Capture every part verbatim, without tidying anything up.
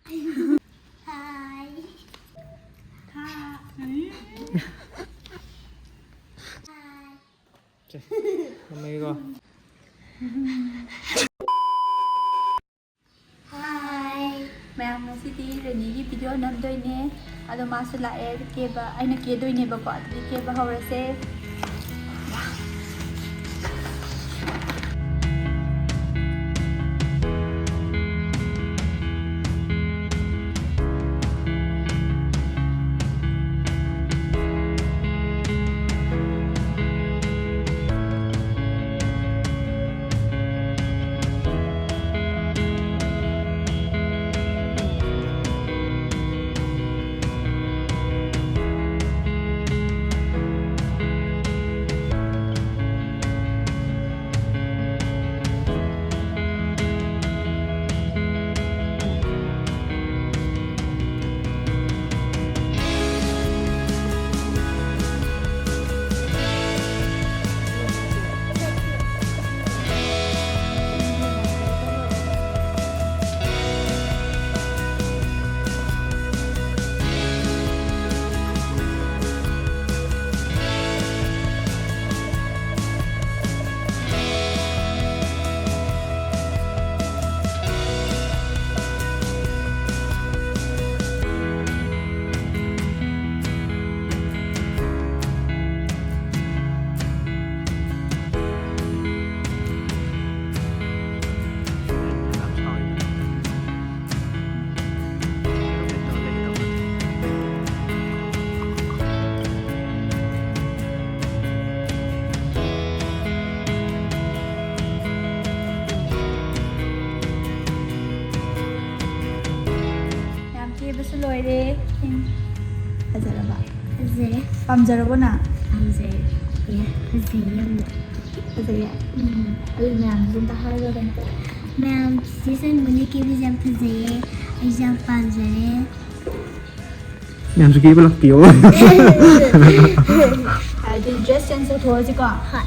ꯍꯥꯏ꯫ ꯍꯥ꯫ ꯎꯝ꯫ ꯍꯥꯏ꯫ ꯁꯦ, ꯊꯝꯃꯒꯦꯀꯣ꯫ ꯍꯥꯏ꯫ ꯃꯌꯥꯝ, ꯉꯁꯤꯗꯤ ꯔꯦꯅꯤꯒꯤ ꯚꯤꯗꯤꯑꯣ ꯅꯝꯗꯣꯏꯅꯦ꯫ ꯑꯗꯣ ꯃꯥꯁꯨ ꯂꯥꯛꯑꯦ ꯀꯦꯕ꯫ ꯑꯩꯅ ꯀꯦꯗꯣꯏꯅꯦꯕꯀꯣ꯫ ꯑꯗꯨꯗꯤ ꯀꯦꯕ ꯍꯧꯔꯁꯦ꯫ ꯌꯥꯝ ꯀꯦꯕꯁꯨ ꯂꯣꯏꯔꯦ꯫ ꯐꯖꯔꯕ? ꯐꯖꯔꯦ꯫ ꯄꯥꯝꯖꯔꯕꯣ ꯅꯪ? ꯄꯥꯝꯖꯔꯦ꯫ ꯑꯦ, ꯐꯖꯩ ꯌꯥꯝꯅ꯫ ꯐꯖꯩꯌꯦ? ꯎꯝ꯫ ꯑꯗꯨ ꯃꯌꯥꯝꯗꯁꯨ ꯑꯝꯇ ꯍꯥꯏꯔꯣꯗꯅ꯫ ꯃꯌꯥꯝ, ꯆꯦ ꯁꯟꯃꯨꯅꯤ ꯀꯦꯕꯁꯦ ꯌꯥꯝ ꯐꯖꯩꯌꯦ꯫ ꯑꯩꯁꯨ ꯌꯥꯝ ꯄꯥꯝꯖꯔꯦ꯫ ꯃꯌꯥꯝꯁꯨ ꯀꯦꯕ ꯂꯥꯛꯄꯤꯌꯣ꯫ ꯑꯗꯨꯗꯤ dress change ꯇꯧꯊꯣꯛꯑꯁꯤꯀꯣ꯫ ꯍꯣꯏ꯫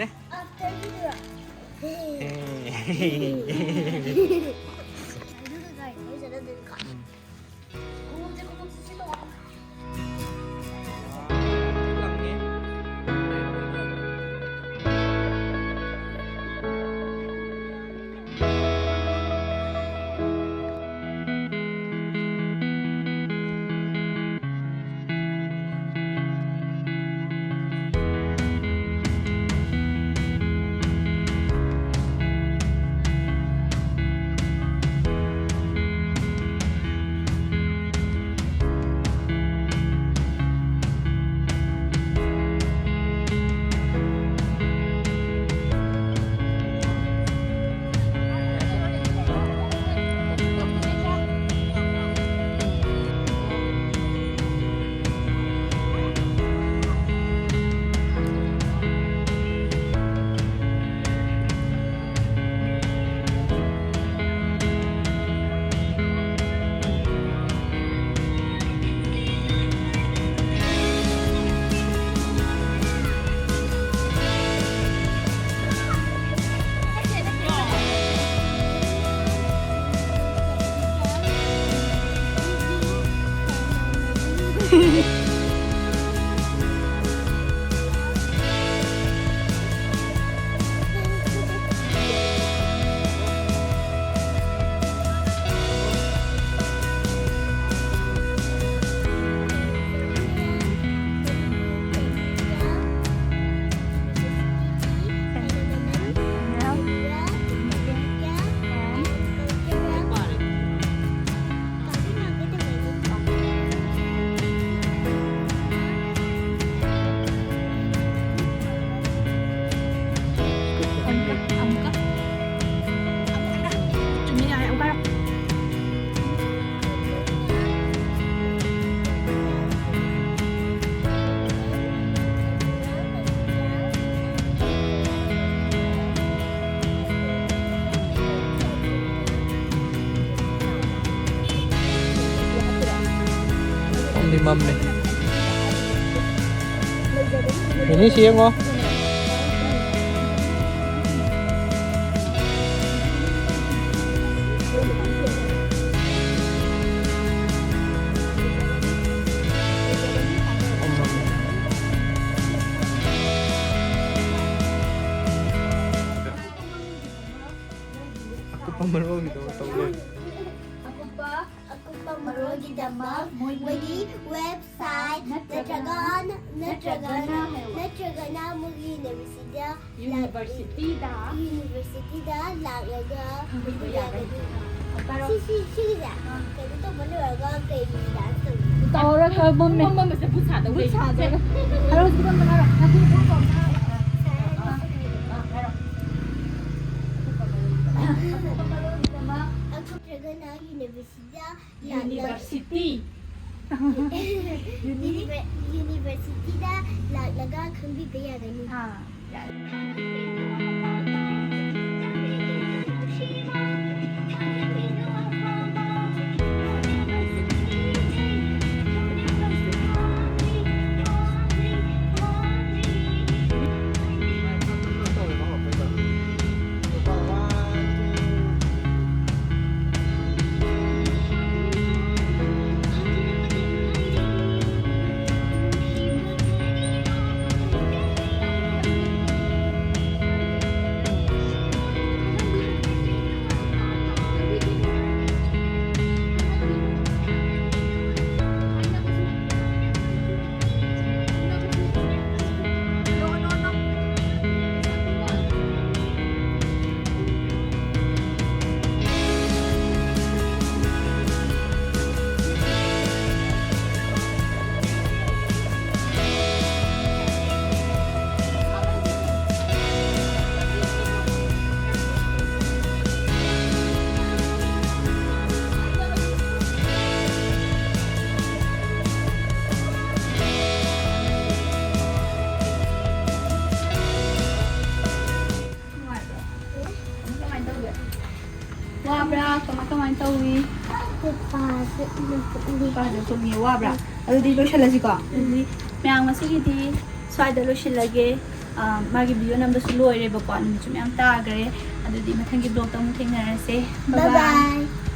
After you. ꯑꯦ꯫ ꯑꯗꯨꯒ ꯒꯥꯔꯤ ꯊꯧꯔ ꯆꯠꯂꯗꯣꯏꯅꯤꯀꯣ꯫ ꯎꯝ꯫ ꯈꯣꯡꯎꯞꯁꯦ, ꯈꯣꯡꯎꯞꯁꯦ ꯁꯤꯜꯂꯛꯑꯣ꯫ ꯃꯝꯗꯤ ꯃꯝꯃꯦ꯫ ꯃꯤꯅꯤꯁꯤ ꯌꯦꯡꯉꯣ꯫ ꯃꯔꯣꯜꯒꯤꯗꯃꯛ ꯇꯧ ꯂꯩ꯫ ꯑꯀꯨꯞꯄ, ꯑꯀꯨꯞꯄ ꯃꯔꯣꯜꯒꯤꯗꯃꯛ ꯃꯣꯏꯒꯤ website ꯅꯠꯇ꯭ꯔꯒ, ꯅꯠꯇ꯭ꯔꯒꯅ, ꯅꯠꯇ꯭ꯔꯒꯅ, ꯅꯠꯇ꯭ꯔꯒꯅ ꯃꯣꯏꯒꯤ universityꯗ, universityꯗ, universityꯗ ꯂꯥꯛꯂꯒ ꯈꯪꯕꯤꯕ ꯌꯥꯒꯅꯤ꯫ ꯁꯤ, ꯁꯤ, ꯁꯤꯒꯤꯁꯦ ꯀꯩꯅꯣ ꯇꯧꯕ ꯂꯣꯏꯔꯒ ꯀꯩ dance ꯇꯧꯗꯣꯏꯅꯣ? ꯇꯧꯔ ꯈꯔ ꯃꯝꯃꯦ꯫ ꯃꯝꯕꯁꯦ ꯚꯨꯠ ꯁꯥꯗꯧ ꯂꯩ꯫ ꯚꯨꯠ ꯁꯥꯗꯧꯔꯦ꯫ ꯍꯥꯏꯔꯣ, ꯍꯧꯖꯤꯛ ꯃꯝꯕ ꯍꯥꯏꯔꯣ꯫ ꯉꯥꯏꯈꯣ, ꯉꯥꯏꯈꯣ, ꯉꯥꯏꯈꯣ꯫ ꯑꯥ, ꯍꯥꯏꯔꯣ꯫ ꯅꯠꯇ꯭ꯔꯒꯅ universityꯗ ꯂꯥꯛꯂꯒ university꯫ Univer-, universityꯗ ꯂꯥꯛꯂꯒ ꯈꯪꯕꯤꯕ ꯌꯥꯒꯅꯤ꯫ ꯑꯥ, ꯌꯥꯔꯦ꯫ ꯅꯨꯡꯉꯥꯏꯕ꯭ꯔꯣ? ꯀꯃꯥꯏ ꯀꯃꯥꯏ ꯇꯧꯒꯦ? ꯋꯥꯕ꯭ꯔꯥ? ꯀꯃꯥꯏ ꯀꯃꯥꯏ ꯇꯧꯏ? ꯅꯨꯄꯥꯁꯦ ꯅꯨꯄꯥꯁꯦ ꯀꯨꯝꯃꯤ꯫ ꯋꯥꯕ꯭ꯔꯥ? ꯑꯗꯨꯗꯤ ꯂꯣꯏꯁꯤꯜꯂꯁꯤꯀꯣ꯫ ꯑꯗꯨꯗꯤ ꯃꯌꯥꯝ ꯉꯁꯤꯒꯤꯗꯤ ꯁ꯭ꯋꯥꯏꯗ ꯂꯣꯏꯁꯤꯜꯂꯒꯦ꯫ ꯑ, ꯃꯥꯒꯤ video ꯅꯝꯕꯁꯨ ꯂꯣꯏꯔꯦꯕꯀꯣ꯫ ꯅꯨꯃꯤꯠꯁꯨ ꯃꯌꯥꯝ ꯇꯥꯈ꯭ꯔꯦ꯫ ꯑꯗꯨꯗꯤ ꯃꯊꯪꯒꯤ vlogꯇ ꯑꯃꯨꯛ ꯊꯦꯡꯅꯔꯁꯦ꯫ Bye bye꯫ Bye bye꯫